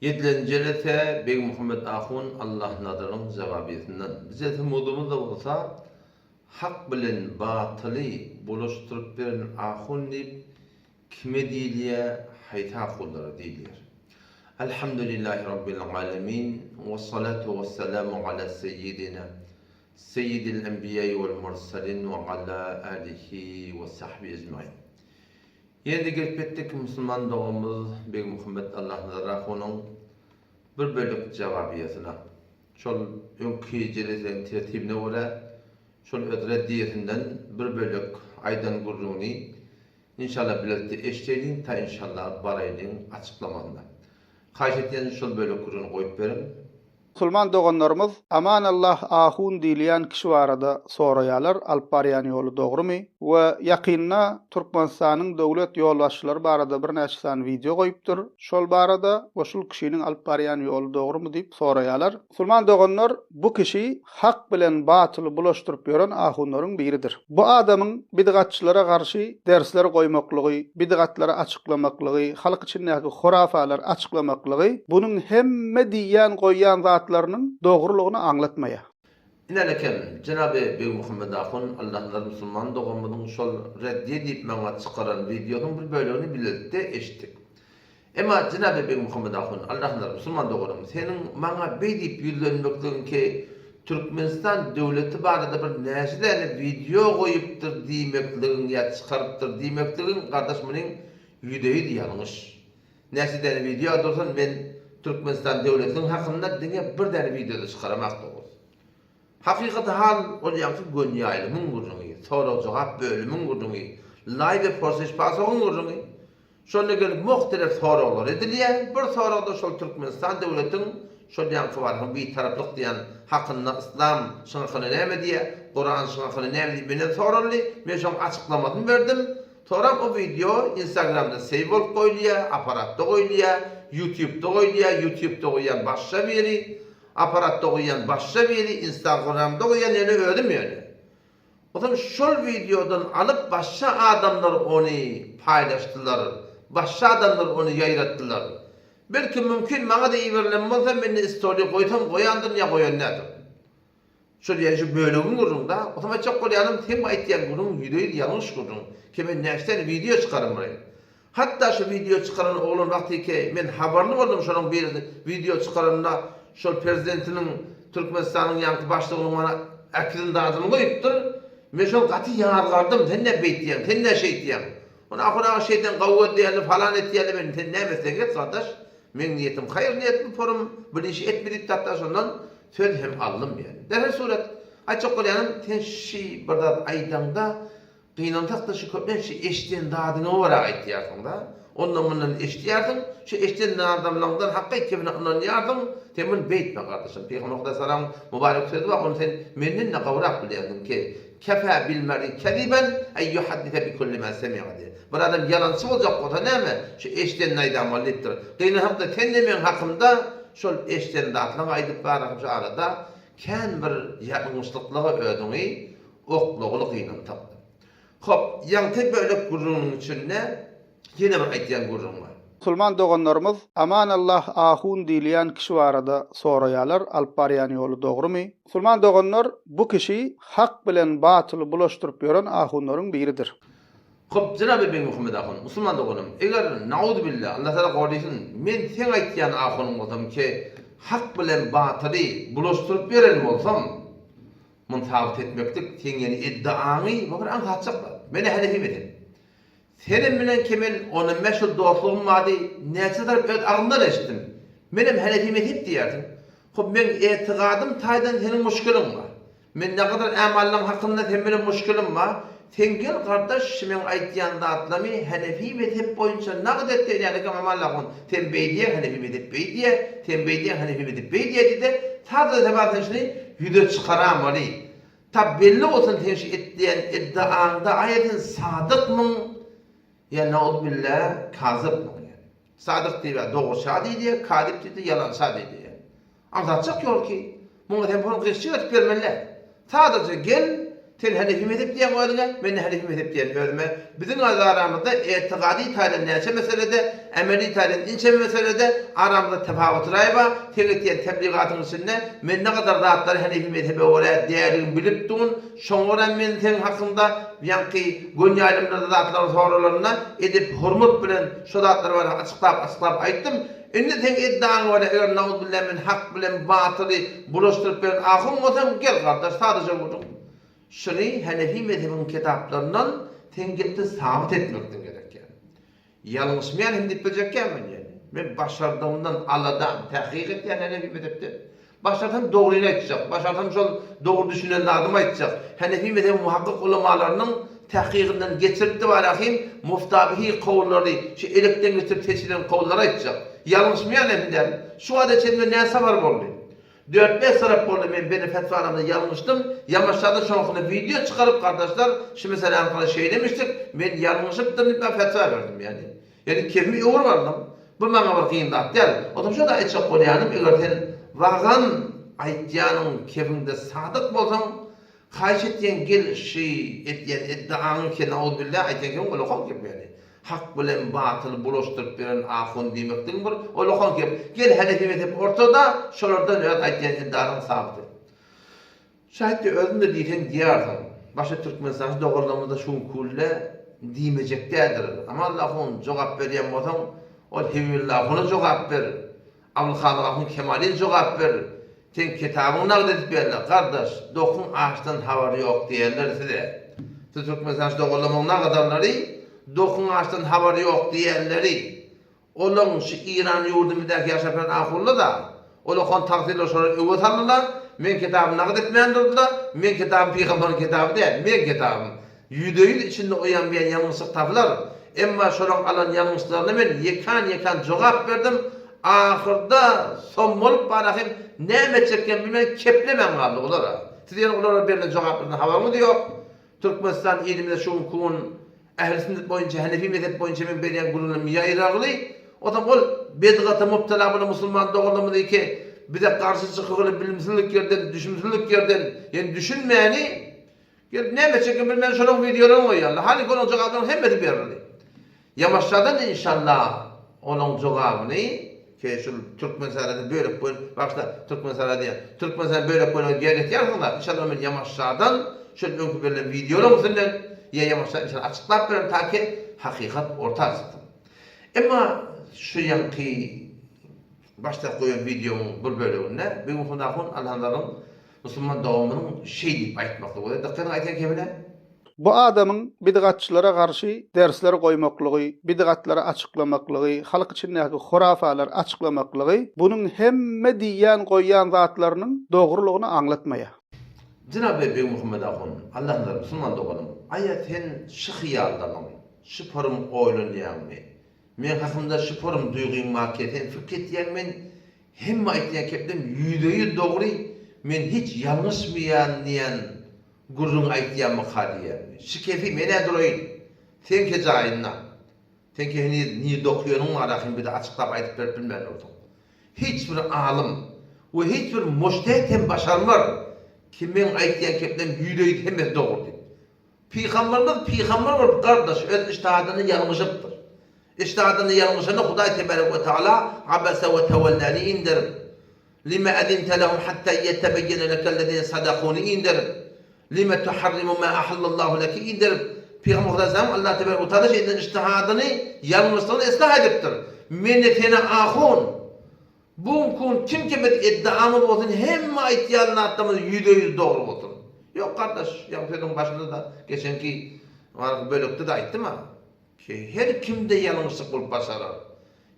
Ýedilenji jelese Begmuhammet ahun Allahnazaryň jawabiýesinden. Bu jelse mowzugymyz-da bolsa Hak bilen batyly bulaşdyryp beren ahun diýip kime diýilýär, haýsy ahunlara diýilýär? Alhamdulillahi Rabbil alemin, wessalatu wessalamu ala seýýidina Seýýidil enbiýai wal mursalin we ala alihi we sahbihi ejmain. Ýene-de gelip ýetdik musulman doganymyz Begmuhammet Allahnazar ahunyň bir bölek jawabiýasyna. Şol öňki jeleseň tertibine görä şol öz reddiýesinden bir bölek aýdan gürrüňini inşallah bilelikde eşdeýliň ta inşallah baraýlyň açyklamasyna. Haýyş etýän şol bölek gürrüňini goýup beriň. Musulman doganlarymyz Amanallah ahun diýilýän kişi barada soraýalar alyp barýan ýoly dogrymy we ýakynda Türkmenistanyň döwlet ýolbaşçylary barada birnäçe sany wideo goýupdyr şol barada we şul kişiniň alyp barýan ýoly dogrymy diýip soraýalar. Musulman doganlar bu kişi hak bilen batyly bulaşdyryp ýören ahunlaryň biridir. Bu adamyň bidgatçylara garşy dersler goýmaklygy, bidgatlary açyklamaklygy, halk içindäki horafalary açyklamaklygy bunuň hemme diýýän goýýan zatlarynyň dogrulygyny aňlatmaýar. Inen eken, jenaby Begmuhammet ahun Allanazar musulman doganymyzyň şol reddiýe diýip maňa çykaran wideosynyň bir bölegini bilelikde eşitdik. Emma jenaby Begmuhammet ahun, Allahnazar, musulman doganym, seniň maňa beý diýip ýüzlenmekligiň ki Türkmenistan döwleti barada bir näçe däne wideo goýupdyr diýmekligiň ýa çykarypdyr diýmekligiň gardaş munyň ýüzde-ýüz ýalňyş. Näçe däne wideo dursun men Türkmenistan döwletiniň hakynda diňe bir däne wideo-da çykaramak dogrusy. Hakykaty hal ol ýaňky göni ýaýlymyň gürrüňi, sorag-jogap bölümiň gürrüňi, laýwe porseş-pasogyň gürrüňi. Şonda gelip muhtelef soraglar edilýär. Bir soragda şol Türkmenistan döwletiň şol ýaňky barha bitaraplyk diýen hakynda yslam şyň hakynda näme diýýär, Kuran şyň hakynda näme diýip menden soraldy. Men şoň açyklamasyny berdim. Soram o wideo instagramda seýw bolup goýulýar, aparatda goýulýar, ýutubda goýulýar, ýutubda goýýan başga biri, aparatda goýýan başga biri, instagramda goýýan ýöne özüm ýöne. Onsoň şol wideodan alyp başga adamlar ony paýlaşdylar, başga adamlar ony ýaýratdylar. Belki mümkin maňa-da iberilen bolsa mende story goýsam goýandyryn ýa goýan däldirin. Şol ýa şu bölegiň gürrüň da. Onsoň aýtjak bolýanym seň bu aýtýan gürrüňiň ýüzde-ýüz ýalňyş gürrüň. Ki men näçe däne wideo çykarynmyraýyn. Hatda şu wideo çykaran oglan wagtyky men habarly boldum şonuň bir wideo çykaranda şol prezidentiniň Türkmenistanyň ýaňky başlygynyň mana äkidin zadyny goýupdyr. Men şony gaty ýazgardym sen nä beýtýäň sen nä şeýtýäň. Ony ahun aga şeýtan gawy gözleýändir falan etýändir men sen näme etseň et gardaş meň niýetim haýyr niýet bu forum bir işi etme diýip hatda şondan söz hem aldym ýani. Derhal surat aýtjak bolýanym sen şi bir zat aýdaňda Gynansak-da şu köplenç şu eşden zadyňa görä aýtýarsyň-da. Ondan-mundan eşidýärsiň, şu eşden adamlaňdan hakga aýtýanyna ynanýarsyň, sen muny beýtme gardaşym. Pygamber Hudaýtagalanyň mübarek sözi bar, ony sen menden-de gowrak bilýänsiň ki, Kefä bil mer'i keziben en yuhaddise bi kulli ma semi'a diýýär. Bir adam ýalançy boljak bolsa näme, şu eşdenini aýdamaly diýipdir. Gynansak-da sen-de meň hakymda şol eşden zatlaňy aýdyp barasyn şu arada kän bir ýalňyşlyklyga özüňi Oklagyly gynansak-da. Hop, ýaňky bölek gürrüňiniň içinde ýene bir aýtýan gürrüň bar. Musulman doganlarymyz Amanallah ahun diýilýän kişi barada soraýalar alyp barýan ýoly dogrymy? Musulman doganlar bu kişi hak bilen batyly bulaşdyryp ýören ahunlaryň biridir. Hop, jenaby Begmuhammet ahun, musulman doganym, eger, nauzubilla, Allatagala gorysyn, men seň aýtýan ahunyň bolsam ki hak bilen batyly bulaşdyryp ýören bolsam, Muny sabyt etmeklik seň ýene iddiaňy bu bir aňsatjak zat. Menä henefi mesel. Senem bilen Kemal onam meşhur dostlugym bardy, näçe tarap öz agzyndan eşitdim. Menem henefi mezhep diýýärsiň. Hop meň etigadym taýdan seniň muşkiliň bar. Men nägadar ämallaň hakynda sen bilen muşkilim bar. Sen gel gardaş şu meň aýtýan zatlamy henefi mezhep boýunça nagt et diýen ýaly Kemal ahun sen beý diýýäň henefi mezhep beý diýýär, sen beý diýýäň henefi mezhep beý diýýär diýde sada sebäp sen şuny Ýüze çykaramaly. Ta belli bolsun sen şu etýän iddiaňda aýa sen sadykmyň ýa nauzubilla kazypmyň ýa. Sadyk diýibä dogruça diýilýär, kazyp diýse ýalança diýilýär. Aňsatjak ýol ki, muňa sen pul gyşjyk edip bermeli däl. Sadaja gel. Sen Hanefi mezhep diýýäň özüňe, men-de Hanefi mezhep diýýän özüme. Biziň öz aramyzda etiqady taýdan näçe meselede, emeli taýdan inçe meselede aramyzda tefawutraý bar. Seň etýän tebligatyň içinde men ne gadar zatlary Hanefi mezhebe görä däligini bilip durun, şoňa görä men seň hakyňda ýaňky gön ýaýlymlarda zatlar soralanda edep hormat bilen şo zatlary barada açyklap açyklap aýtdym. Indi seň eddaňa görä eger nauzbillah men hak bilen batyly bulaşdyryp beren ahun bolsam gel gardaş sadaja gürrüň. Şuny Hanefi mezhebiň kitaplaryndan seň gepde sabyt etmekden gerek ýa. Ýalňyşmaýan hem diýip biljekkä men ýa. Men başardygymdan aladam tahkyk etýän Hanefi mezhepde. Başarsam dogryny aýtjak, başarsam şol dogry düşünen zadymy aýtjak. Hanefi mezhebiň muhakkyk ulamalarynyň tahkygyndan geçiripdi barahym muftabihi kowullary, şu elekden geçirip seçilen kowullary aýtjak. Ýalňyşmaýan hem däl. Şu wagta çenli men näçe sapar boldy? Dört-bäş sapar boldy men beni fetwalamda ýalňyşdym. Ýamaşada şoňkyny wideo çykaryp gardaşlar şu meseläni gyra şeýlemişdik, men ýalňyşypdyryn diýip men fetwa berdim ýani. Ýöne kebimi öwrüp aldym. Bu maňa bir kyn zat däl. Onsoň şo-da aýtjak bolýanym, eger sen wagyzan aýtýanyň kebiňde sadyk bolsaň, haýyş etýän gel şy etýän eddiaňy ke nauzubilla aýtýan kebiň olakan kep ýöne. Hak bilen batyly bulaşdyryp beren ahun diýmekligiň bir olakan kep. Gel hanefi mezhep ortada, şolardan öz aýtýan eddialaryňy sabyt et. Şaýtdy özüň-de diýseň diýersiň. Başga türkmenistançy doganlarymyz-da şu günki günde diýmejek däldir. Aman ahun jogap berýän bolsaň, ol Hebibilla ahuna jogap ber. Abylhalyk ahun Kemalyna jogap ber. Seň kitabyňy nagt edip berler. Gardaş, dokuň açdan habary ýok diýerler size. Siz türkmenistançy doganlarymyzyň nagadarlary dokuň açdan habary ýok diýenleri. Olaň şu Iran ýurdumyzdaky ýaşap ýören ahunlar-da, ol okan tagsylar şolar öwe saldylar, meň kitabymy nagyt etmän durdular, meň kitabym pygamberiň kitaby däl, meň kitabym. Ýüzde-ýüz içinde oýan buýan ýalňyşlyk tapylar. Emma şolaň alan ýalňyşlaryna men ýekan-ýekan jogap berdim, ahyrda sommalyp barahym näme etjekdigimi bilmän keplemän galdy olar-a. Siz ýöne olara berlen jogaplardan habaryňyz ýok. Türkmenistan ilimizde şu günki gün Ähli sünnet boýunça, Hanefi mezhep boýunça men berýän gürrüňlerim ýaýragly. Onsoň ol bedgata mubtala bolan musulman doganlarymyzyky bize garşy çykygyly bilimsizlik ýerden, düşümsizlik ýerden, ýöne düşünmäni gelip näme etjekini bilmän şolaň wideolaryny goýýarlar. Hany olaň jogaplarynyň hemmesi berildi. Ýamaşjadan inşallah olaň jogabyny Ke şul Türkmen saraýyny bölek böl bagyşla Türkmen saraýy diýýän. Türkmen saraýyny bölek bölek ýerletýärsiňda inşallah men Ýamaşjadan şol öňki berlen wideolaryň üstünden ýa Ýamaşja inşallah açyklap bererin ta ki hakykat orta çyksyn. Emma şu ýaňky başda goýan wideomyň bir böleginde Begmuhammet ahun Alhanzaryň musulman doganymyzyň şeý diýip aýtmaklygy bolýar. Dykgat ediň aýtýan kemine. Bu adamyň bidgatçylara garşy dersler goýmaklygy, bidgatlary açyklamaklygy, halk içindäki hurafalary açyklamaklygy bunuň hemme diýýän goýýan zatlarynyň dogrulygyny aňlatmaýar. Jenap Begmuhammet ahun, Allah nazar musulman doganym, aýa sen şy hyýaldamyň, şy porym oýlanýaňmy? Meň hakymda şy porym duýgyň bar ki sen pikir etýäň men hemme aýtýan keplem ýüzde-ýüz dogry, men hiç ýalňyşmaýan diýen Gürrüň aýtýamyka diýýän. Şikesi men-ä duraýyn. Seňki jaýynda. Seňki heniz nirde okaýanyň bar ahym bize açyklap aýdyp berip bilmän dursuň. Hiç bir alym we hiç bir mujtehit hem başarmar ki meň aýtýan keplem ýüzde-ýüz hemmesi dogry diýip. Pygamberimiz pygamber bolup gardaş öz ijtihadynda ýalňyşypdyr. Ijtihadynda ýalňyşanda Hudaý tebarek we taala Abese we tewellani inderip, Lime ezinte lehum hatta ýetebeýýene lekellezine sadakuny inderip, Lime tuharrimu ma ahallallahu leki inderip, Pygamber Hudaý Allah tebarek we taala şeýtan ijtihadyny, ýalňyşlygyny islah edipdir. Meni seni ahun, bu gün kim ki biz iddiamyz bolsun hemme aýtýan zatlarymyz ýüzde-ýüz dogry bolsun. Ýok gardaş, ýaňky sözüň başynda-da geçenki bölekde-de aýtdym-a. Ki her kimde ýalňyşlyk bolup başarar.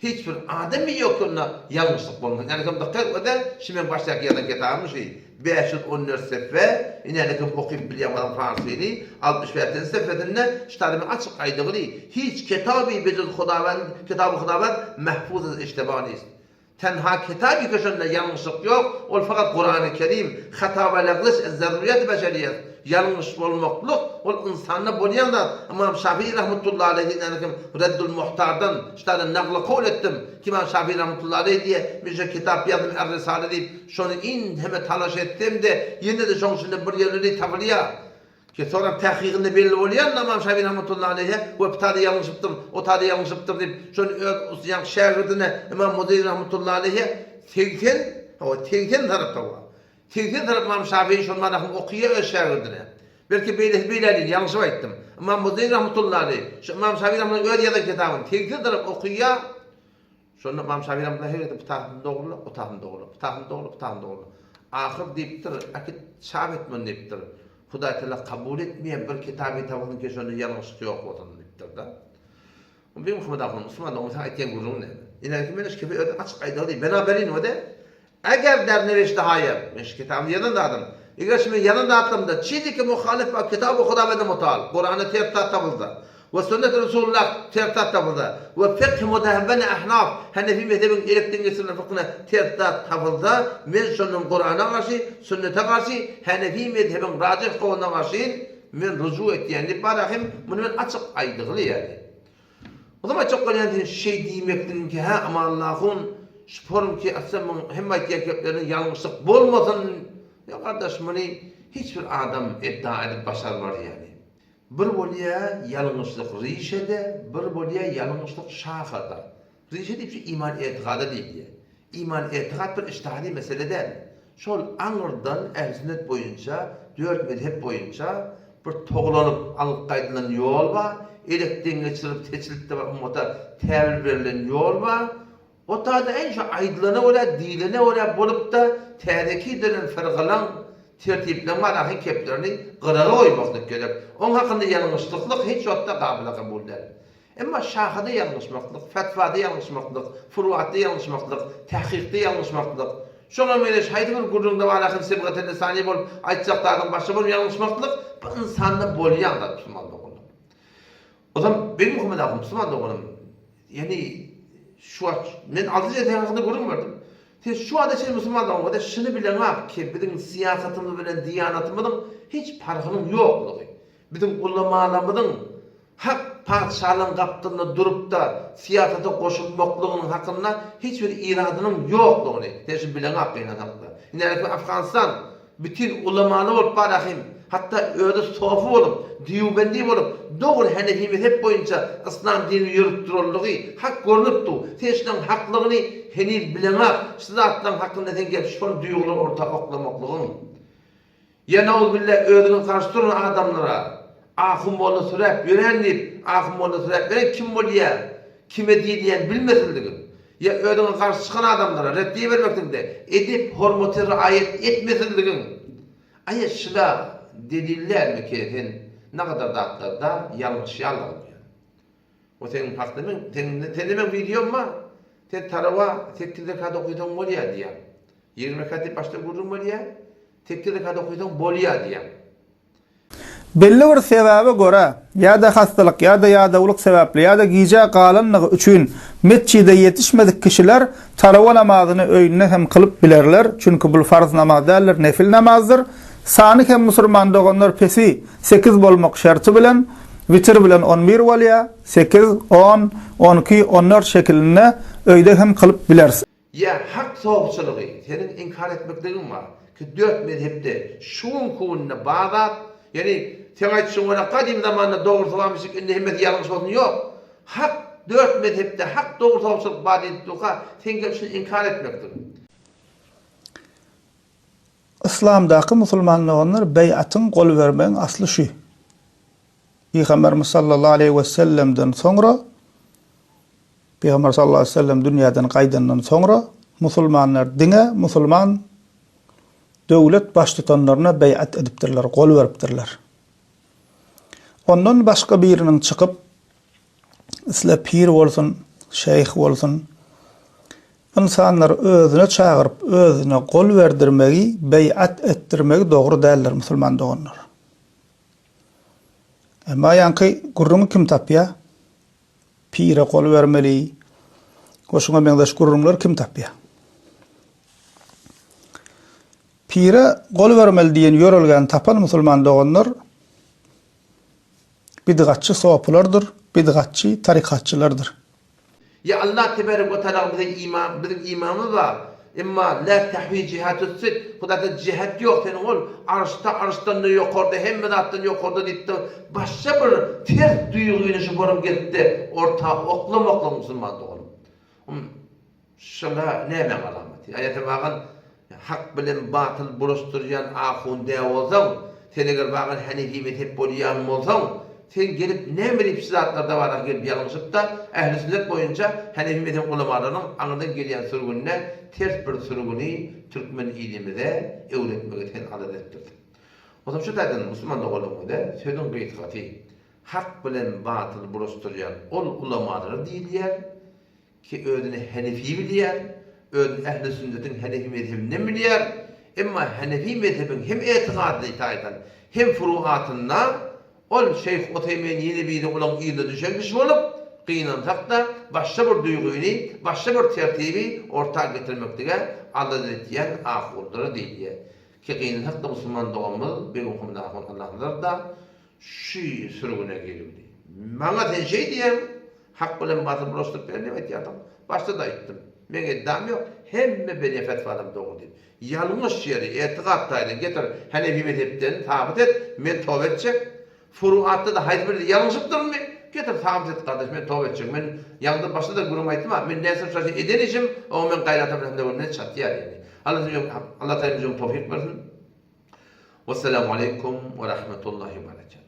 Hiç bir adam ýok onda ýalňyşlyk bolmaz. Ýani kim dykgat ede, şi meň başdaky ýazan kitabym şi 514 sefe, ine kim okyp bilýän bolsaň farsyny, 65-nji sefesinde şu taýda men açyk aýdygyly, hiç kitaby bejuz Hudawend, kitaby Hudawend mehfuz ez işteba nist. Tenha kitaby ki şonda ýalňyşlyk ýok, ol fakat Kurany Kerim, hata we lagzyş ez zaruriyat beşeriyet, ýalňyş bolmaklyk ol ynsanda bolýan zat, Ymam Şafii rahmetullahi aleýhi ynany kim Reddul Muhtardan şu taýdan nagly kawl etdim, ki Ymam Şafii rahmetullahi aleýh diýe men şo kitap ýazdym Er Risale diýip, şony inheme talaş etsem-de ýene-de şoň içinde bir ýerleri tapylýar. Ki soňra tahkygynda belli bolýan Ymam Şafi rahmetullahi aleýhe we bu tada ýalňyşypdyr, o tada ýalňyşypdyr diýip, şony öz ýaňky şägirdine Ymam Muzeýni rahmetullahi aleýhe 80, hawa 80 tarapda bar. 80 tarap Ymam Şafi şony manasyny okaýar öz şägirdine. Belki beýlesi beýle diýdi, ýalňyşyp aýtdym. Ymam Muzeýni rahmetullahi aleýh şu Ymam Şafi rahmetullahi öz ýazan kitabyny 80 tarap okaýar. Şonda Ymam Şafi rahmetullahi her gezek putasyny dogrula, otasyny dogrula, putasyny dogrula, putasyny dogrula. Ahyr diýipdir, äkit çap et muny diýipdir. Hudaý Teala kabul etmeýän bir kitaby tapasyn ki şonda ýalňyşlyk ýok bolsun diýipdir-de. Oň bir Muhammet ahun musulman dogan saňa aýtýan gürrüňi näme? Ine men şu kepi özüm açyk aýdaly diýip, benaberin we de Eger der neweşte haýa, men şu kitabymda ýazan zadym, eger şu men ýazan zatlarymda çizi ki muhalyf ba kitaby Hudawenda mutal, Kuranda ters zat tapylsa, we sünneti Resulullah ters zat tapylsa, we fikhi mudahhebene ahnaf, Hanefi mezhebiň elekden geçirilen fykhyna ters zat tapylsa, men şondan Kurana garşy, sünnete garşy, Hanefi mezhebiň rajyh kowluna garşy men ruju etýän diýip bar ahim, muny men açyk aýdygly ýaly. O zaman aýtjak bolýan sen şeý diýmekligiňki hä Amanlahun şu forumki atsa muň hemme aýtýan gepleriniň ýalňyşlyk bolmasyn ýok gardaş muny hiç bir adam edda edip başarmar ýaly. Bir bolýa ýalňyşlyk rişede bir bolýa ýalňyşlyk şahada. Rişe diýip şu iman etigada diýilýä. Iman etigat bir ijtihadi mesele däl. Şol aňyrdan ähli sünnet boýunça, dört mezhep boýunça bir togalanyp alyp gaýdylan ýol bar, elekden geçirilip seçilip-de bir ummata täwil berlen ýol bar. O taýda äň şu aýdylana görä, diýlene görä bolup-da täzeki dörän fyrgalaň, tertipleň bar ahy keplerini gyraga goýmaklyk gerek. Oň hakynda ýalňyşlyklyk hiç wagtda gabyla kabul däl. Emma şahada ýalňyşmaklyk, fetwada ýalňyşmaklyk, furuatda ýalňyşmaklyk, tahkykda ýalňyşmaklyk, şoňa meňzeş haýsy bir gürrüňde walakin sibgate lisani bolup aýtjak zadyň başga bolup ýalňyşmaklyk bu ynsanda bolýan zat musulman doganym. Ozam benim Muhammet ahun musulman doganym ýani şu wagt men alty jelse hakynda gürrüň berdim. Sen şu wagta çenli musulman doganymda şuny bileňak ki biziň syýasatymyz bilen diýanatymyzyň hiç parhynyň ýoklugy. Biziň ulamalarymyzyň Hak patyşalaryň gapdalynda durup-da, syýasata goşulmaklygynyň hakynda hiç bir iradynyň ýoklugyny sen şu bileňok gynanakda. Indi hälki Afganistan bütin ulamaly bolup bar ahim, hatda özi sofy bolup, dýubendi bolup, dogry henefi mezhep boýunça yslam dinini ýörüp duranlygy hak görnüp dur. Sen şularyň haklygyny heniz bileňok, şu zatlaryň hakynda sen gelip şol duýgulary orta oklamaklygyň. Ýa nauzubilla özüňe garşy duran adamlara ahun molla süräp ýören diýip, ahun molla süräp ýören kim bolýa, kime diýilýän bilmesizligiň, ýa özüňe garşy çykan adamlara reddiýe bermekliginde edep hormaty raýat etmesizligiň aýa şyla delil dälmiki sen nagadar zatlarda ýalňyşýanlygyň ýa. O seniň hakda men sende meň wideom bar. Sen tarawa sekiz rekat okysaň bolýa diýýäň. 20 rekat diýip başda gürrüň bolýa. Sekiz rekat okysaň bolýa diýýäň. Belli bir sebäbe görä, ýa-da hassalyk, ýa-da ýadawlyk sebäpli, ýa-da gijä galanlygy üçin metjide ýetişmedik kişiler tarawa namazyny öýünde hem kylyp bilerler, çünki bul farz namaz däldir, nefil namazdyr. Sany hem musurman doganlar pesi sekiz bolmak şerti bilen, witir bilen on bir bolýar, sekiz, on, on iki, on dört şekilinde öýde hem kylyp bileris. Ýa hak sopçylygy seniň inkar etmekligiň bar ki dört mezhepde şu günki günde bar zat, ýagny seň aýdyşyň görä gadym zamanda dogrusy barmyşyk indi hemmesi ýalňyş bolsun ýok. Hak dört mezhepde hak dogry sopçylyk bar diýip durka sen gelip şuny inkar etmekligiň. Yslamdaky musulman doganlar beýatyň gol bermegiň asly şu. Pygamberimiz sallallahu aleýhi we sellemden soňra Pygamber sallallahu aleýhi we sellem dünýäden gaýdandan soňra musulmanlar diňe musulman döwlet baştutanlaryna beýat edipdirler, gol beripdirler. Ondan başga biriniň çykyp isle pir bolsun, şeýh bolsun, ynsanlary özüne çagyryp, özüne gol berdirmegi, beýat etdirmegi dogry däldir musulman doganlar. Emma ýaňky gürrüňi kim tapýar? Pire gol bermeli we şuňa meňzeş gürrüňleri kim tapýar? Pire gol bermeli diýen ýörelgäni tapan musulman doganlar bidgatçy sopulardyr, bidgatçy tarykatçylardyr. Ýa Allah tebarek we taala bize iman, biziň imanymyz bar. Emma la tahwi jihatü's-sit, Hudaýda jihet ýok, seniň ol arşda, arşdan-da ýokarda, hemme zatdan ýokarda diýip-de başga bir ters duýgyny şu forum gelip-de orta oklamaklyk musulman doganym. Şola nämäň alamaty? Aýa sen bagan hak bilen batyl bulaşdyrýan ahun dä bolsaň, sen eger bagan hanefi mezhep bolýan bolsaň, sen gelip näme diýip şu zatlarda bara gelip ýalňyşypda ähli sünnet boýunça hanefi mezhebiň ulamalarynyň aňyrdan gelýän sürgünine ters bir sürgüni türkmen ilimize öwretmegi sen alada etdirdiň. Onsoň şu taýdan musulman doganlarymyza sözüň gysgasy hak bilen batyly bulaşdyrýan ol ulamalara diýilýär, Ki özüni henefi bilýär, özüni ähli sünnetiň henefi mezhebinden bilýär, emma henefi mezhebiň hem etigadly taýdan, hem furuatynda ol şeýh Uteýmin ýene biri olaň yzyna düşen kişi bolup, gynansak-da, başga bir duýgyny, başga bir tertibi orta getirmeklige alada etýän ahunlara diýilýär. Ki gynansak-da musulman doganymyz Begmuhammet ahun Allanazar-da şu sürgüne giripdi. Maňa sen şeý diýýäň, Hak bilen batyl bulaşdyryp ber diýip aýtýarsyň. Başda-da aýtdym. Meň eddam ýok, hemme berýän fetwalarym dogry diýip. Ýalňyş ýeri etikat taýdan getir, Hanefi mezhepden sabyt et, men toba etjek. Furuatda-da haýsy birde ýalňyşypdyrynmy, getir sabyt et gardaş, men toba etjek. Men ýaňda başda-da gürrüň aýtdym-a, men näsem şaşy eden işim, oňa men gaýratam bilen hem-de çatýar ýaly. Allah Taala bize towfyk bersin. Wessalamu aleýkum we rahmetullahi we berekatuh.